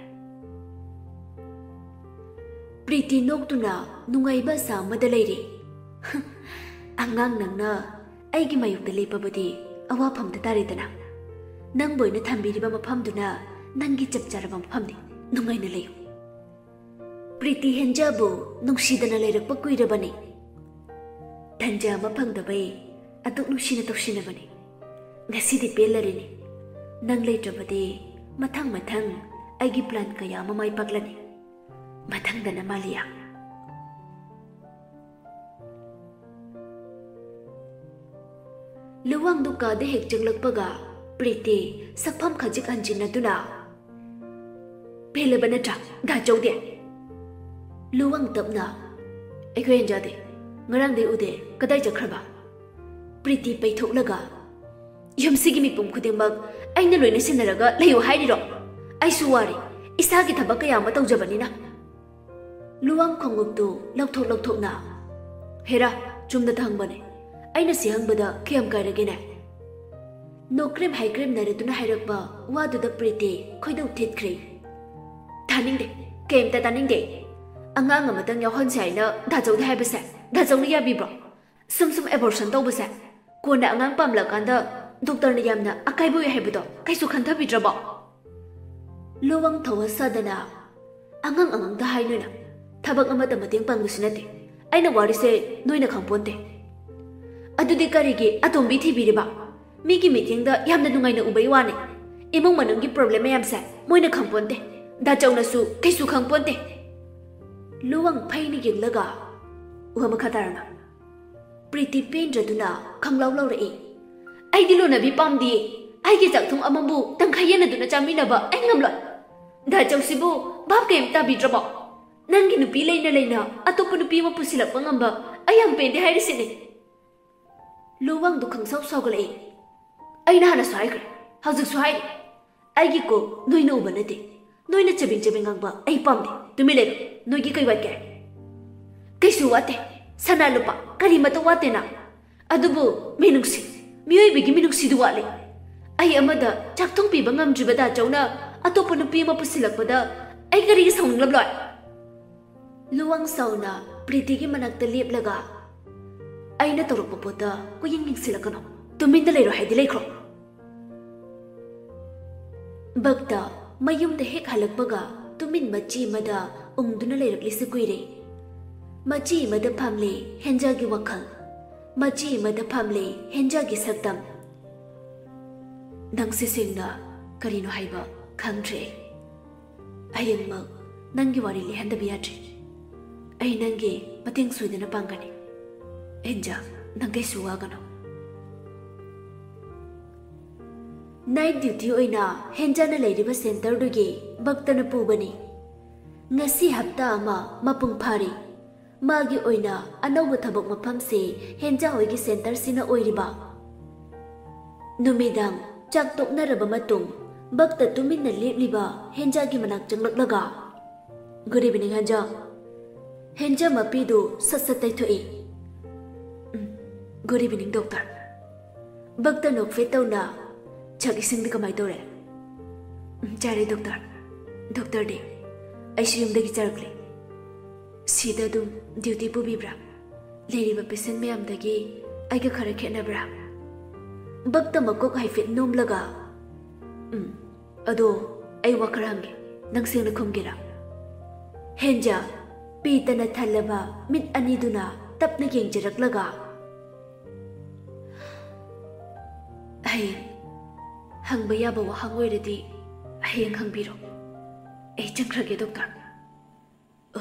ꯄ꯭ꯔꯤꯇꯤ ꯅꯣꯛꯇꯨꯅ ꯅꯨꯡꯉꯥꯏꯕ ꯑꯁꯥ ꯑꯃꯗ ꯂꯩꯔꯤ꯫ "ꯑꯉꯥꯡ ꯅꯪꯅ ꯑꯩꯒꯤ ꯃꯥꯌꯣꯛꯇ ꯂꯦꯞꯄꯕꯗꯤ ꯑꯋꯥꯐꯝꯗ ꯇꯥꯔꯦꯗꯅ꯫ ꯅꯪꯕꯨ ꯑꯩꯅ ꯊꯝꯕꯤꯔꯤꯕ ꯃꯐꯝꯗꯨꯅ ꯅꯪꯒꯤ ꯆꯞ ꯆꯥꯔꯕ ꯃꯐꯝꯅꯤ꯫ ꯅꯨꯡꯉꯥꯏꯅ ꯂꯩꯌꯨ꯫" ꯄ꯭ꯔꯤꯇꯤ ꯍꯦꯟꯖꯥꯕꯨ ꯅꯨꯡꯁꯤꯗꯅ ꯂꯩꯔꯛꯄ ꯀꯨꯏꯔꯕꯅꯤ꯫ ꯇꯟꯖꯥ ꯑꯃ ꯐꯪꯗꯕꯩ ꯑꯗꯨꯛ ꯅꯨꯡꯁꯤꯅ ꯇꯧꯁꯤꯟꯅꯕꯅꯤ꯫ ꯉꯁꯤꯗꯤ ꯄꯦꯜꯂꯔꯤꯅꯤ꯫ ꯅꯪ ꯂꯩꯇ꯭ꯔꯕꯗꯤ ꯃꯊꯪ ꯃꯊꯪ ꯑꯩꯒꯤ ꯄ꯭ꯂꯥꯟ ꯀꯌꯥ ꯑꯃ ꯃꯥꯏ ꯄꯥꯛꯂꯅꯤ꯫ ꯃꯊꯪꯗꯅ ꯃꯥꯂꯤꯌꯥ꯫ ꯂꯨꯋꯥꯡꯗꯨ ꯀꯥꯗ ꯍꯦꯛ ꯆꯪꯂꯛꯄꯒ ꯄ꯭ꯔꯤꯇꯤ ꯁꯛꯐꯝ ꯈꯖꯤꯛ ꯍꯟꯖꯤꯟꯅꯗꯨꯅ, "ꯄꯦꯜꯂꯕ ꯅꯠꯇ꯭ꯔꯥ, ꯗꯥꯆꯧꯗꯤ?" ꯂꯨꯋꯥꯡ ꯇꯞꯅ, "ꯑꯩꯈꯣꯏ ꯍꯟꯖꯗꯦ, ꯉꯔꯥꯡꯗꯩ ꯎꯗꯦ, ꯀꯗꯥꯏ ꯆꯠꯈ꯭ꯔꯕ?" ꯄ꯭ꯔꯤꯇꯤ ꯄꯩꯊꯣꯛꯂꯒ, "ꯌꯨꯝꯁꯤꯒꯤ ꯃꯤꯄꯨꯝ ꯈꯨꯗꯤꯡꯃꯛ ꯑꯩꯅ ꯂꯣꯏꯅ ꯁꯤꯟꯅꯔꯒ ꯂꯩꯌꯨ ꯍꯥꯏꯔꯤꯔꯣ? ꯑꯩꯁꯨ ꯋꯥꯔꯦ, ꯏꯁꯥꯒꯤ ꯊꯕꯛ ꯀꯌꯥ ꯑꯃ ꯇꯧꯖꯕꯅꯤꯅ꯫" ꯂꯨꯋꯥꯡ ꯈꯣꯡꯎꯞꯇꯨ ꯂꯧꯊꯣꯛ ꯂꯧꯊꯣꯛꯅ, "ꯍꯦꯔꯥ, ꯆꯨꯝꯅ ꯍꯪꯕꯅꯦ, ꯑꯩꯅ ꯁꯤ ꯍꯪꯕꯗ ꯀꯌꯥꯝ ꯀꯥꯏꯔꯒꯦꯅꯦ?" ꯅꯣꯛꯀ꯭ꯔꯦꯝ ꯍꯥꯏꯀ꯭ꯔꯦꯝꯅꯔꯗꯨꯅ ꯍꯥꯏꯔꯛꯄ ꯋꯥꯗꯨꯗ ꯄ꯭ꯔꯤꯇꯤ ꯈꯣꯏꯗꯧ ꯊꯤꯠꯈ꯭ꯔꯦ꯫ "ꯇꯥꯅꯤꯡꯗꯦ, ꯀꯩꯝꯇ ꯇꯥꯅꯤꯡꯗꯦ꯫ ꯑꯉꯥꯡ ꯑꯃꯇꯪ ꯌꯥꯎꯍꯟꯁꯦ ꯍꯥꯏꯅ ꯗꯥꯆꯧꯗ ꯍꯥꯏꯕꯁꯦ ꯗꯥꯆꯧꯅ ꯌꯥꯕꯤꯕ꯭ꯔꯣ? ꯁꯨꯝ ꯁꯨꯝ ꯑꯦꯕꯣꯔꯁꯟ ꯇꯧꯕꯁꯦ, ꯀꯣꯟꯅ ꯑꯉꯥꯡ ꯄꯥꯝꯂꯛꯑꯀꯥꯟꯗ ꯗꯣꯛꯇꯔꯅ ꯌꯥꯝꯅ ꯑꯀꯥꯏꯕ ꯑꯣꯏ ꯍꯥꯏꯕꯗꯣ ꯀꯩꯁꯨ ꯈꯟꯊꯕꯤꯗ꯭ꯔꯕꯣ?" ꯂꯨꯋꯥꯡ ꯊꯧꯋꯥ ꯁꯥꯗꯅ, "ꯑꯉꯥꯡ ꯑꯉꯥꯡꯗ ꯍꯥꯏ ꯅꯣꯏꯅ꯫ ꯊꯕꯛ ꯑꯃꯠꯇ ꯃꯇꯦꯡ ꯄꯥꯡꯕꯁꯨ ꯅꯠꯇꯦ꯫ ꯑꯩꯅ ꯋꯥꯔꯤꯁꯦ ꯅꯣꯏꯅ ꯈꯪꯄꯣꯟꯇꯦ꯫ ꯑꯗꯨꯗꯤ ꯀꯔꯤꯒꯤ ꯑꯇꯣꯝꯕꯤ ꯊꯤꯕꯤꯔꯤꯕ? ꯃꯤꯒꯤ ꯃꯤꯠꯌꯦꯡꯗ ꯌꯥꯝꯅ ꯅꯨꯡꯉꯥꯏꯅ ꯎꯕꯩ ꯋꯥꯅꯤ꯫ ꯏꯃꯨꯡ ꯃꯅꯨꯡꯒꯤ ꯄ꯭ꯔꯣꯕ꯭ꯂꯦꯝ ꯃꯌꯥꯝꯁꯦ ꯃꯣꯏꯅ ꯈꯪꯄꯣꯟꯇꯦ꯫ ꯗꯥꯆꯧꯅꯁꯨ ꯀꯩꯁꯨ ꯈꯪꯄꯣꯟꯇꯦ꯫" ꯂꯨꯋꯥꯡ ꯐꯩꯅ ꯌꯦꯡꯂꯒ, "ꯋꯥ ꯃꯈꯥ ꯇꯥꯔꯅ꯫" ꯄ꯭ꯔꯤꯇꯤ ꯄꯦꯟꯗ꯭ꯔꯗꯨꯅ ꯈꯪꯂꯥꯎ ꯂꯥꯎꯔꯛꯏ꯫ "ꯑꯩꯗꯤ ꯂꯣꯟꯅꯕꯤ ꯄꯥꯝꯗꯤꯌꯦ꯫ ꯑꯩꯒꯤ ꯆꯥꯛꯊꯨꯡ ꯑꯃꯕꯨ ꯇꯪꯈꯥꯏ ꯌꯦꯟꯅꯗꯨꯅ ꯆꯥꯃꯤꯟꯅꯕ ꯑꯩ ꯉꯝꯂꯣꯏ꯫ ꯗꯥꯆꯧꯁꯤꯕꯨ ꯚꯥꯞ ꯀꯩꯝ ꯇꯥꯕꯤꯗ꯭ꯔꯕꯣ? ꯅꯪꯒꯤ ꯅꯨꯄꯤ ꯂꯩꯅ ꯂꯩꯅ ꯑꯇꯣꯞꯄ ꯅꯨꯄꯤ ꯑꯃ ꯄꯨꯁꯤꯜꯂꯛꯄ ꯉꯝꯕ ꯑꯩ ꯌꯥꯝ ꯄꯦꯟꯗꯦ ꯍꯥꯏꯔꯤꯁꯤꯅꯤ꯫" ꯂꯨꯋꯥꯡꯗꯨ ꯈꯪꯁꯥꯎ ꯁꯥꯎꯒꯠꯂꯛꯏ꯫ "ꯑꯩꯅ ꯍꯥꯟꯅꯁꯨ ꯍꯥꯏꯈ꯭ꯔꯦ, ꯍꯧꯖꯤꯛꯁꯨ ꯍꯥꯏꯔꯤ, ꯑꯩꯒꯤ ꯀꯣꯛ ꯅꯣꯏꯅ ꯎꯕ ꯅꯠꯇꯦ꯫ ꯅꯣꯏꯅ ꯆꯕꯦꯡ ꯆꯕꯦꯡ ꯉꯥꯡꯕ ꯑꯩ ꯄꯥꯝꯗꯦ꯫ ꯇꯨꯃꯤꯟ ꯂꯩꯔꯣ꯫ ꯅꯣꯏꯒꯤ ꯀꯩ ꯋꯥꯠꯀꯦ?" "ꯀꯩꯁꯨ ꯋꯥꯠꯇꯦ꯫ ꯁꯅꯥ ꯂꯨꯄꯥ ꯀꯔꯤꯃꯠꯇ ꯋꯥꯠꯇꯦꯅ꯫ ꯑꯗꯨꯕꯨ ꯃꯤꯅꯨꯡꯁꯤ, ꯃꯤꯑꯣꯏꯕꯒꯤ ꯃꯤꯅꯨꯡꯁꯤꯗꯨ ꯋꯥꯠꯂꯤ꯫ ꯑꯩ ꯑꯃꯗ ꯆꯥꯛꯊꯨꯡ ꯄꯤꯕ ꯉꯝꯗ꯭ꯔꯤꯕ ꯗꯥꯆꯧꯅ ꯑꯇꯣꯞꯄ ꯅꯨꯄꯤ ꯑꯃ ꯄꯨꯁꯤꯜꯂꯛꯄꯗ ꯑꯩ ꯀꯔꯤꯒꯤ ꯁꯥꯎꯅꯤꯡꯂꯕ꯭ꯂꯣꯏ?" ꯂꯨꯋꯥꯡ ꯁꯥꯎꯅ ꯄ꯭ꯔꯤꯇꯤꯒꯤ ꯃꯅꯥꯛꯇ ꯂꯦꯞꯂꯒ, "ꯑꯩꯅ ꯇꯧꯔꯛꯄ ꯄꯣꯠꯇ ꯀꯨꯌꯦꯡ ꯌꯦꯡꯁꯤꯜꯂꯛꯀꯅꯨ꯫ ꯇꯨꯃꯤꯟꯗ ꯂꯩꯔꯣ ꯍꯥꯏꯗꯤ ꯂꯩꯈ꯭ꯔꯣ꯫" ꯚꯛꯇ ꯃꯌꯨꯝꯗ ꯍꯦꯛ ꯍꯜꯂꯛꯄꯒ ꯇꯨꯃꯤꯟ ꯃꯆꯤ ꯑꯃꯗ ꯎꯪꯗꯨꯅ ꯂꯩꯔꯛꯂꯤꯁꯦ ꯀꯨꯏꯔꯦ꯫ ꯃꯆꯤ ꯑꯃꯗ ꯐꯝꯂꯤ ꯍꯦꯟꯖꯥꯒꯤ ꯋꯥꯈꯜ, ꯃꯆꯤ ꯑꯃꯗ ꯐꯝꯂꯤ ꯍꯦꯟꯖꯥꯒꯤ ꯁꯛꯇꯝ꯫ "ꯅꯪꯁꯦ ꯁꯦꯡꯅ ꯀꯔꯤꯅꯣ ꯍꯥꯏꯕ ꯈꯪꯗ꯭ꯔꯦ ꯑꯩ꯫ ꯍꯌꯦꯡꯃꯛ ꯅꯪꯒꯤ ꯋꯥꯔꯤ ꯂꯤꯍꯟꯗꯕ ꯌꯥꯗ꯭ꯔꯦ꯫ ꯑꯩ ꯅꯪꯒꯤ ꯃꯇꯦꯡ ꯁꯣꯏꯗꯅ ꯄꯥꯡꯒꯅꯤ꯫ ꯍꯦꯟꯖꯥ, ꯅꯪ ꯀꯩꯁꯨ ꯋꯥꯒꯅꯨ꯫" Night duty ꯑꯣꯏꯅ ꯍꯦꯟꯖꯥꯅ ꯂꯩꯔꯤꯕ centreꯗꯨꯒꯤ ꯚꯛꯇꯅ ꯄꯨꯕꯅꯤ꯫ ꯉꯁꯤ ꯍꯞꯇꯥ ꯑꯃ ꯃꯄꯨꯡ ꯐꯥꯔꯦ꯫ ꯃꯥꯒꯤ ꯑꯣꯏꯅ ꯑꯅꯧꯕ ꯊꯕꯛ ꯃꯐꯝꯁꯦ ꯍꯦꯟꯖꯥ ꯍꯣꯏꯒꯤ centreꯁꯤꯅ ꯑꯣꯏꯔꯤꯕ꯫ ꯅꯨꯃꯤꯗꯥꯡ ꯆꯥꯛ ꯇꯣꯛꯅꯔꯕ ꯃꯇꯨꯡ ꯚꯛꯇ ꯇꯨꯃꯤꯟꯅ ꯂꯦꯞꯂꯤꯕ ꯍꯦꯟꯖꯥꯒꯤ ꯃꯅꯥꯛ ꯆꯪꯂꯛꯂꯒ, "Good evening, ꯍꯦꯟꯖꯥ꯫" ꯍꯦꯟꯖꯥ ꯃꯄꯤꯗꯨ ꯁꯠ ꯁꯠ ꯇꯩꯊꯣꯛꯏ꯫ "ꯎꯝ, good evening, doctor꯫" ꯚꯛꯇ ꯅꯣꯛꯐꯦꯠ ꯇꯧꯅ, "ꯆꯥꯛ ꯏꯁꯤꯡꯗꯤ ꯀꯃꯥꯏ ꯇꯧꯔꯦ?" "ꯎꯝ, ꯆꯥꯔꯦ, doctor꯫ Doctorꯗꯤ?" "ꯑꯩꯁꯨ ꯌꯨꯝꯗꯒꯤ ꯆꯥꯔꯛꯂꯦ꯫" "ꯁꯤꯗ ꯑꯗꯨꯝ duty ꯄꯨꯕꯤꯕ꯭ꯔꯥ? ꯂꯩꯔꯤꯕ patient ꯃꯌꯥꯝꯗꯒꯤ ꯑꯩꯒ ꯈꯔ ꯈꯦꯠꯅꯕ꯭ꯔꯥ?" ꯚꯛꯇ ꯃꯀꯣꯛ ꯍꯥꯏꯐꯦꯠ ꯅꯣꯝꯂꯒ, "ꯎꯝ, ꯑꯗꯣ ꯑꯩ ꯋꯥ ꯈꯔ ꯍꯪꯒꯦ, ꯅꯪ ꯁꯦꯡꯅ ꯈꯨꯝꯒꯦꯔꯥ?" ꯍꯦꯟꯖꯥ ꯄꯤꯇꯅ ꯊꯜꯂꯕ ꯃꯤꯠ ꯑꯅꯤꯗꯨꯅ ꯇꯞꯅ ꯌꯦꯡꯖꯔꯛꯂꯒ, "ꯍꯌꯦꯡ ꯍꯪꯕ ꯌꯥꯕ ꯋꯥꯍꯪ ꯑꯣꯏꯔꯗꯤ ꯍꯌꯦꯡ ꯍꯪꯕꯤꯔꯣ꯫ ꯑꯩ ꯆꯪꯈ꯭ꯔꯒꯦ, doctor꯫"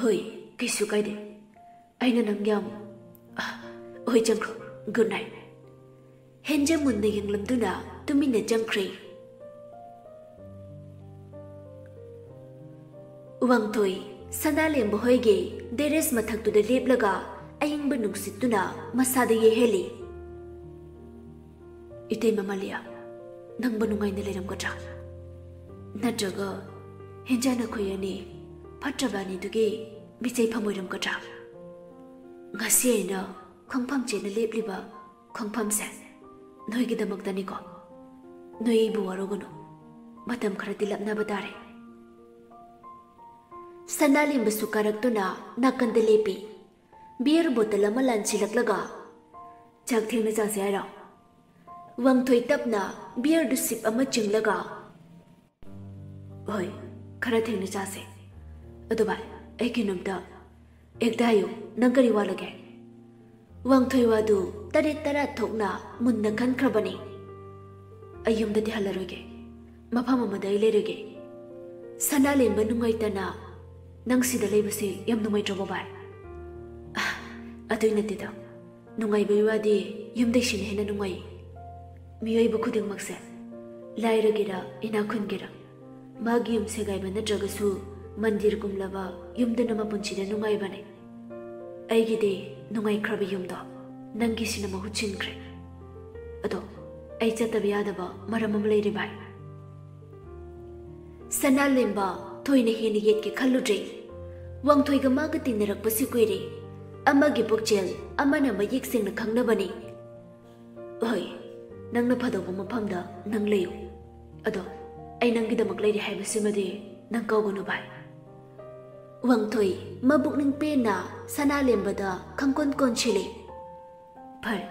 "ꯍꯣꯏ, ꯀꯩꯁꯨ ꯀꯥꯏꯗꯦ꯫ ꯑꯩꯅ ꯅꯪ ꯌꯥꯝ, ꯑ, ꯍꯣꯏ, ꯆꯪꯈ꯭ꯔꯣ꯫ Good night꯫" ꯍꯦꯟꯖꯥ ꯃꯨꯟꯅ ꯌꯦꯡꯂꯝꯗꯨꯅ ꯇꯨꯃꯤꯟꯅ ꯆꯪꯈ꯭ꯔꯦ꯫ ꯋꯥꯡꯊꯣꯏ, ꯁꯅꯥꯂꯦꯝꯕ ꯍꯣꯏꯒꯤ terrace ꯃꯊꯛꯇꯨꯗ ꯂꯦꯞꯂꯒ ꯑꯏꯪꯕ ꯅꯨꯡꯁꯤꯠꯇꯨꯅ ꯃꯁꯥꯗ ꯌꯩꯍꯜꯂꯤ꯫ "ꯏꯇꯩꯃ ꯃꯥꯂꯤꯌꯥ, ꯅꯪꯕꯨ ꯅꯨꯡꯉꯥꯏꯅ ꯂꯩꯔꯝꯒꯗ꯭ꯔꯥ? ꯅꯠꯇ꯭ꯔꯒ ꯍꯦꯟꯖꯥ ꯅꯈꯣꯏ ꯑꯅꯤ ꯐꯠꯇ꯭ꯔꯕ ꯑꯅꯤꯗꯨꯒꯤ ꯃꯤꯆꯩꯐꯝ ꯑꯣꯏꯔꯝꯒꯗ꯭ꯔꯥ? ꯉꯁꯤ ꯑꯩꯅ ꯈꯣꯡꯐꯝ ꯆꯦꯠꯅ ꯂꯦꯞꯂꯤꯕ ꯈꯣꯡꯐꯝꯁꯦ ꯅꯣꯏꯒꯤꯗꯃꯛꯇꯅꯤꯀꯣ꯫ ꯅꯣꯏ ꯑꯩꯕꯨ ꯋꯥꯔꯧꯒꯅꯨ꯫ ꯃꯇꯝ ꯈꯔꯗꯤ ꯂꯥꯞꯅꯕ ꯇꯥꯔꯦ꯫" ꯁꯅꯥꯂꯦꯝꯕꯁꯨ ꯀꯥꯔꯛꯇꯨꯅ ꯅꯥꯀꯟꯗ ꯂꯦꯞꯄꯤ꯫ Beer bottle ꯑꯃ ꯂꯥꯟꯁꯤꯜꯂꯛꯂꯒ, "ꯆꯥꯛ ꯊꯦꯡꯅ ꯆꯥꯁꯦ ꯍꯥꯏꯔꯣ?" ꯋꯥꯡꯊꯣꯏ ꯇꯞꯅ beerꯗꯨ sip ꯑꯃ ꯆꯤꯡꯂꯒ, "ꯍꯣꯏ, ꯈꯔ ꯊꯦꯡꯅ ꯆꯥꯁꯦ꯫ ꯑꯗꯣ ꯚꯥꯏ, ꯑꯩ ꯀꯩꯅꯣꯝꯇ ꯍꯦꯛꯇ ꯍꯥꯏꯌꯨ, ꯅꯪ ꯀꯔꯤ ꯋꯥꯠꯂꯒꯦ?" ꯋꯥꯡꯊꯣꯏ ꯋꯥꯗꯨ ꯇꯔꯦꯠ ꯇꯔꯥ ꯊꯣꯛꯅ ꯃꯨꯟꯅ ꯈꯟꯈ꯭ꯔꯕꯅꯤ꯫ "ꯑꯩ ꯌꯨꯝꯗꯗꯤ ꯍꯜꯂꯔꯣꯏꯒꯦ꯫ ꯃꯐꯝ ꯑꯃꯗ ꯑꯩ ꯂꯩꯔꯒꯦ꯫" ꯁꯅꯥꯂꯦꯝꯕ ꯅꯨꯡꯉꯥꯏꯇꯅ, "ꯅꯪ ꯁꯤꯗ ꯂꯩꯕꯁꯦ ꯌꯥꯝ ꯅꯨꯡꯉꯥꯏꯇ꯭ꯔꯕꯣ ꯚꯥꯏ?" "ꯑ, ꯑꯗꯨꯏ ꯅꯠꯇꯦꯗ꯫ ꯅꯨꯡꯉꯥꯏꯕꯒꯤ ꯋꯥꯗꯤ ꯌꯨꯝꯗꯩꯁꯤꯅ ꯍꯦꯟꯅ ꯅꯨꯡꯉꯥꯏ꯫ ꯃꯤꯑꯣꯏꯕ ꯈꯨꯗꯤꯡꯃꯛꯁꯦ ꯂꯥꯏꯔꯒꯦꯔꯥ ꯏꯅꯥꯛ ꯈꯨꯟꯒꯦꯔꯥ, ꯃꯥꯒꯤ ꯌꯨꯝ ꯁꯦꯒꯥꯏꯕ ꯅꯠꯇ꯭ꯔꯒꯁꯨ ꯃꯟꯗꯤꯔꯒꯨꯝꯂꯕ ꯌꯨꯝꯗꯅ ꯃꯄꯨꯟꯁꯤꯗ ꯅꯨꯡꯉꯥꯏꯕꯅꯤ꯫ ꯑꯩꯒꯤꯗꯤ ꯅꯨꯡꯉꯥꯏꯈ꯭ꯔꯕ ꯌꯨꯝꯗꯣ ꯅꯪꯒꯤꯁꯤꯅ ꯃꯍꯨꯠ ꯁꯤꯟꯈ꯭ꯔꯦ꯫ ꯑꯗꯣ ꯑꯩ ꯆꯠꯇꯕ ꯌꯥꯗꯕ ꯃꯔꯝ ꯑꯃ ꯂꯩꯔꯦ ꯚꯥꯏ꯫ ꯁꯅꯥꯂꯦꯝꯕ ꯊꯣꯏꯅ ꯍꯦꯟꯅ ꯌꯦꯠꯀꯦ ꯈꯜꯂꯨꯗ꯭ꯔꯦ꯫ ꯋꯥꯡꯊꯣꯏꯒ ꯃꯥꯒ ꯇꯤꯟꯅꯔꯛꯄꯁꯤ ꯀꯨꯏꯔꯦ꯫ ꯑꯃꯒꯤ ꯄꯨꯛꯆꯦꯜ ꯑꯃꯅ ꯃꯌꯦꯛ ꯁꯦꯡꯅ ꯈꯪꯅꯕꯅꯤ꯫ ꯍꯣꯏ, ꯅꯪꯅ ꯐꯗꯧꯕ ꯃꯐꯝꯗ ꯅꯪ ꯂꯩꯌꯨ꯫ ꯑꯗꯣ ꯑꯩ ꯅꯪꯒꯤꯗꯃꯛ ꯂꯩꯔꯤ ꯍꯥꯏꯕꯁꯤꯃꯗꯤ ꯅꯪ ꯀꯥꯎꯒꯅꯨ ꯚꯥꯏ꯫ ꯋꯥꯡꯊꯣꯏ ꯃꯕꯨꯛꯅꯤꯡ ꯄꯦꯟꯅ ꯁꯅꯥꯂꯦꯝꯕꯗ ꯈꯪꯀꯣꯟ ꯀꯣꯟꯁꯤꯜꯂꯤ꯫ ꯐꯔꯦ,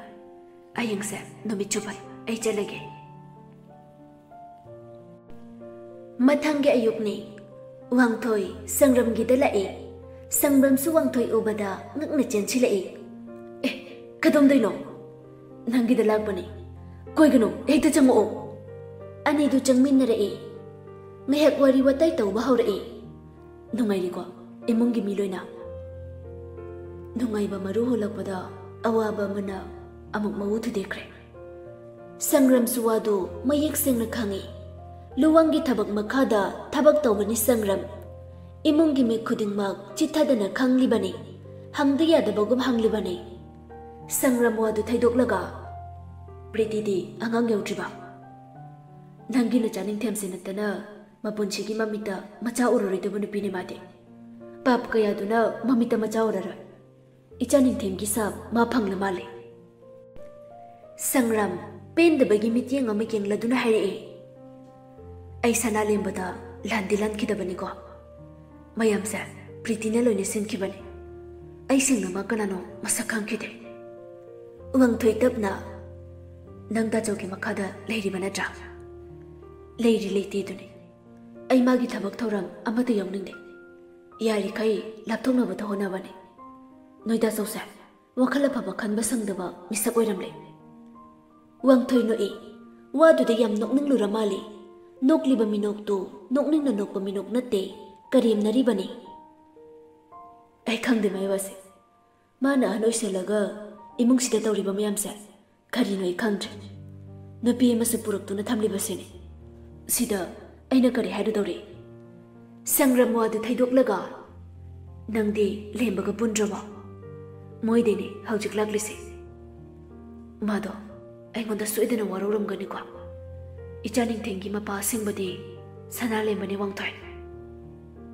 ꯍꯌꯦꯡꯁꯦ ꯅꯨꯃꯤꯠ ꯆꯨꯞꯄ ꯑꯩ ꯆꯠꯂꯒꯦ꯫ ꯃꯊꯪꯒꯤ ꯑꯌꯨꯛꯅꯤ꯫ ꯋꯥꯡꯊꯣꯏ ꯁꯪꯔꯝꯒꯤꯗ ꯂꯥꯛꯏ꯫ ꯁꯪꯔꯝꯁꯨ ꯋꯥꯡꯊꯣꯏ ꯎꯕꯗ ꯉꯛꯅ ꯆꯦꯟꯁꯤꯜꯂꯛꯏ꯫ "ꯑꯦ, ꯀꯗꯣꯝꯗꯩꯅꯣ?" "ꯅꯪꯒꯤꯗ ꯂꯥꯛꯄꯅꯤ꯫ ꯀꯣꯏꯒꯅꯨ, ꯍꯦꯛꯇ ꯆꯪꯉꯛꯑꯣ꯫" ꯑꯅꯤꯗꯨ ꯆꯪꯃꯤꯟꯅꯔꯛꯏ꯫ ꯉꯥꯏꯍꯥꯛ ꯋꯥꯔꯤ ꯋꯥꯇꯥꯏ ꯇꯧꯕ ꯍꯧꯔꯛꯏ꯫ "ꯅꯨꯡꯉꯥꯏꯔꯤꯀꯣ ꯏꯃꯨꯡꯒꯤ ꯃꯤ ꯂꯣꯏꯅ?" ꯅꯨꯡꯉꯥꯏꯕ ꯃꯔꯨ ꯍꯨꯜꯂꯛꯄꯗ ꯑꯋꯥꯕ ꯑꯃꯅ ꯑꯃꯨꯛ ꯃꯎ ꯊꯨꯗꯦꯛꯈ꯭ꯔꯦ꯫ ꯁꯪꯔꯝꯁꯨ ꯋꯥꯗꯨ ꯃꯌꯦꯛ ꯁꯦꯡꯅ ꯈꯪꯏ꯫ ꯂꯨꯋꯥꯡꯒꯤ ꯊꯕꯛ ꯃꯈꯥꯗ ꯊꯕꯛ ꯇꯧꯕꯅꯤ ꯁꯪꯔꯝ꯫ ꯏꯃꯨꯡꯒꯤ ꯃꯤ ꯈꯨꯗꯤꯡꯃꯛ ꯆꯤꯠꯊꯗꯅ ꯈꯪꯂꯤꯕꯅꯤ꯫ ꯍꯪꯗ ꯌꯥꯗꯕꯒꯨꯝ ꯍꯪꯂꯤꯕꯅꯤ꯫ ꯁꯪꯔꯝ ꯋꯥꯗꯨ ꯊꯩꯗꯣꯛꯂꯒ, "ꯄ꯭ꯔꯤꯇꯤꯗꯤ ꯑꯉꯥꯡ ꯌꯧꯗ꯭ꯔꯤꯕ?" "ꯅꯪꯒꯤ ꯅꯆꯥ ꯅꯤꯡꯊꯦꯝꯁꯦ ꯅꯠꯇꯅ ꯃꯄꯨꯟꯁꯤꯒꯤ ꯃꯃꯤꯠꯇ ꯃꯆꯥ ꯎꯔꯔꯣꯏꯗꯕ ꯅꯨꯄꯤꯅꯤ ꯃꯥꯗꯤ꯫ ꯄꯥꯞ ꯀꯌꯥꯗꯨꯅ ꯃꯃꯤꯠꯇ ꯃꯆꯥ ꯎꯔꯔꯣꯏ꯫ ꯏꯆꯥ ꯅꯤꯡꯊꯦꯝꯒꯤ ꯁꯥꯞ ꯃꯥ ꯐꯪꯂ ꯃꯥꯜꯂꯦ꯫" ꯁꯪꯔꯝ ꯄꯦꯟꯗꯕꯒꯤ ꯃꯤꯠꯌꯦꯡ ꯑꯃ ꯌꯦꯡꯂꯗꯨꯅ ꯍꯥꯏꯔꯛꯏ꯫ "ꯑꯩ ꯁꯅꯥꯂꯦꯝꯕꯗ ꯂꯥꯟꯗꯤ ꯂꯥꯟꯈꯤꯗꯕꯅꯤꯀꯣ꯫ ꯃꯌꯥꯝꯁꯦ ꯄ꯭ꯔꯤꯇꯤꯅ ꯂꯣꯏꯅ ꯁꯤꯟꯈꯤꯕꯅꯤ꯫ ꯑꯩ ꯁꯦꯡꯅꯃꯛ ꯀꯅꯥꯅꯣ ꯃꯁꯛ ꯈꯪꯈꯤꯗꯦ꯫" ꯋꯥꯡꯊꯣꯏ ꯇꯞꯅ, "ꯅꯪ ꯗꯥꯆꯧꯒꯤ ꯃꯈꯥꯗ ꯂꯩꯔꯤꯕ ꯅꯠꯇ꯭ꯔꯥ?" "ꯂꯩꯔꯤ ꯂꯩꯇꯦꯗꯨꯅꯤ꯫ ꯑꯩ ꯃꯥꯒꯤ ꯊꯕꯛ ꯊꯧꯔꯝ ꯑꯃꯠꯇ ꯌꯥꯎꯅꯤꯡꯗꯦ꯫ ꯌꯥꯔꯤꯈꯩ ꯂꯥꯞꯊꯣꯛꯅꯕꯗ ꯍꯣꯠꯅꯕꯅꯤ꯫ ꯅꯣꯏ ꯗꯥꯆꯧꯁꯦ ꯋꯥꯈꯜ ꯑꯐꯕ ꯈꯟꯕ ꯁꯪꯗꯕ ꯃꯤꯁꯛ ꯑꯣꯏꯔꯝꯂꯦ꯫" ꯋꯥꯡꯊꯣꯏ ꯅꯣꯛꯏ꯫ ꯋꯥꯗꯨꯗ ꯌꯥꯝ ꯅꯣꯛꯅꯤꯡꯂꯨꯔ ꯃꯥꯜꯂꯤ꯫ ꯅꯣꯛꯂꯤꯕ ꯃꯤꯅꯣꯛꯇꯨ ꯅꯣꯛꯅꯤꯡꯅ ꯅꯣꯛꯄ ꯃꯤꯅꯣꯛ ꯅꯠꯇꯦ, ꯀꯔꯦꯝꯅꯔꯤꯕꯅꯤ꯫ "ꯑꯩ ꯈꯪꯗꯦ ꯃꯥꯏ ꯋꯥꯁꯦ꯫ ꯃꯥꯅ ꯑꯍꯟ ꯑꯣꯏꯁꯜꯂꯒ ꯏꯃꯨꯡꯁꯤꯗ ꯇꯧꯔꯤꯕ ꯃꯌꯥꯝꯁꯦ ꯀꯔꯤꯅꯣ ꯑꯩ ꯈꯪꯗ꯭ꯔꯦ꯫ ꯅꯨꯄꯤ ꯑꯃꯁꯨ ꯄꯨꯔꯛꯇꯨꯅ ꯊꯝꯂꯤꯕꯁꯤꯅꯤ꯫ ꯁꯤꯗ ꯑꯩꯅ ꯀꯔꯤ ꯍꯥꯏꯔꯨꯗꯧꯔꯤ? ꯁꯪꯒ꯭ꯔꯥꯝ ꯋꯥꯗꯨ ꯊꯩꯗꯣꯛꯂꯒ ꯅꯪꯗꯤ ꯂꯦꯝꯕꯒ ꯄꯨꯟꯗ꯭ꯔꯕꯣ? ꯃꯣꯏꯗꯤꯅꯤ ꯍꯧꯖꯤꯛ ꯂꯥꯛꯂꯤꯁꯦ꯫ ꯃꯥꯗꯣ ꯑꯩꯉꯣꯟꯗ ꯁꯣꯏꯗꯅ ꯋꯥꯔꯧꯔꯝꯒꯅꯤꯀꯣ꯫ ꯏꯆꯥ ꯅꯤꯡꯊꯦꯝꯒꯤ ꯃꯄꯥ ꯑꯁꯦꯡꯕꯗꯤ ꯁꯅꯥꯂꯦꯝꯕꯅꯤ ꯋꯥꯡꯊꯣꯏ꯫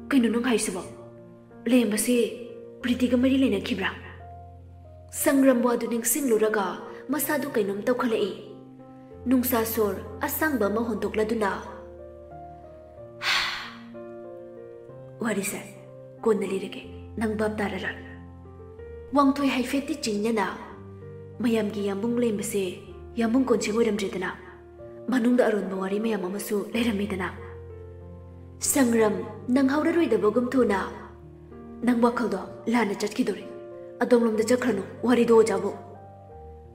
ꯀꯩꯅꯣ ꯅꯪ ꯍꯥꯏꯁꯤꯕꯣ? ꯂꯦꯝꯕꯁꯤ ꯄ꯭ꯔꯤꯇꯤꯒ ꯃꯔꯤ ꯂꯩꯅꯈꯤꯕ꯭ꯔꯥ? ꯁꯪꯒ꯭ꯔꯥꯝ ꯋꯥꯗꯨ ꯅꯤꯡꯁꯤꯡꯂꯨꯔꯒ ꯃꯁꯥꯗꯨ ꯀꯩꯅꯣꯝ ꯇꯧꯈꯠꯂꯛꯏ꯫ ꯅꯨꯡꯁꯥ ꯁꯣꯔ ꯑꯁꯥꯡꯕ ꯑꯃ ꯍꯣꯟꯗꯣꯛꯂꯗꯨꯅ, "ꯋꯥꯔꯤꯁꯦ ꯀꯣꯟꯅ ꯂꯤꯔꯒꯦ, ꯅꯪ ꯚꯥꯞ ꯇꯥꯔꯔꯣꯏ꯫ ꯋꯥꯡꯊꯣꯏ ꯍꯥꯏꯐꯦꯠꯇꯤ ꯆꯤꯡꯅꯅ ꯃꯌꯥꯝꯒꯤ ꯌꯥꯝꯕꯨꯡ ꯂꯦꯝꯕꯁꯦ ꯌꯥꯝꯕꯨꯡ ꯀꯣꯟꯁꯦꯡ ꯑꯣꯏꯔꯝꯗ꯭ꯔꯦꯗꯅ, ꯃꯅꯨꯡꯗ ꯑꯔꯣꯟꯕ ꯋꯥꯔꯤ ꯃꯌꯥꯝ ꯑꯃꯁꯨ ꯂꯩꯔꯝꯃꯤꯗꯅ꯫ ꯁꯪꯒ꯭ꯔꯥꯝ ꯅꯪꯍꯧꯔꯔꯣꯏꯗꯕꯒꯨꯝ ꯊꯨꯅ ꯅꯪ ꯋꯥꯈꯜꯗꯣ ꯂꯥꯟꯅ ꯆꯠꯈꯤꯗꯧꯔꯤ꯫ ꯑꯗꯣꯝꯂꯣꯝꯗ ꯆꯠꯈ꯭ꯔꯅꯨ ꯋꯥꯔꯤꯗꯣ ꯑꯣꯖꯥꯕꯨ꯫"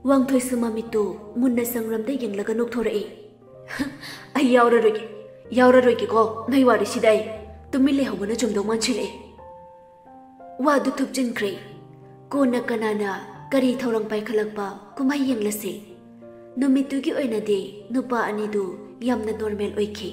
ꯋꯥꯡꯊꯣꯏꯁꯨ ꯃꯃꯤꯠꯇꯨ ꯃꯨꯟꯅ ꯁꯪꯒ꯭ꯔꯥꯝꯗ ꯌꯦꯡꯂꯒ ꯅꯣꯛꯊꯣꯔꯛꯏ꯫ "ꯑꯩ ꯌꯥꯎꯔꯔꯣꯏꯒꯦ, ꯌꯥꯎꯔꯔꯣꯏꯒꯦꯀꯣ ꯅꯣꯏ ꯋꯥꯔꯤꯁꯤꯗ꯫ ꯑꯩ ꯇꯨꯃꯤꯟ ꯂꯩꯍꯧꯕꯅ ꯆꯨꯝꯗꯧ ꯃꯥꯟꯁꯤꯜꯂꯛꯑꯦ꯫" ꯋꯥꯗꯨ ꯊꯨꯞꯆꯤꯟꯈ꯭ꯔꯦ꯫ ꯀꯣꯟꯅ ꯀꯅꯥꯅ ꯀꯔꯤ ꯊꯧꯔꯝ ꯄꯥꯏꯈꯠꯂꯛꯄ ꯀꯨꯝꯍꯩ ꯌꯦꯡꯂꯁꯤ꯫ ꯅꯨꯃꯤꯠꯇꯨꯒꯤ ꯑꯣꯏꯅꯗꯤ ꯅꯨꯄꯥ ꯑꯅꯤꯗꯨ ꯌꯥꯝꯅ ꯅꯣꯔꯃꯦꯜ ꯑꯣꯏꯈꯤ꯫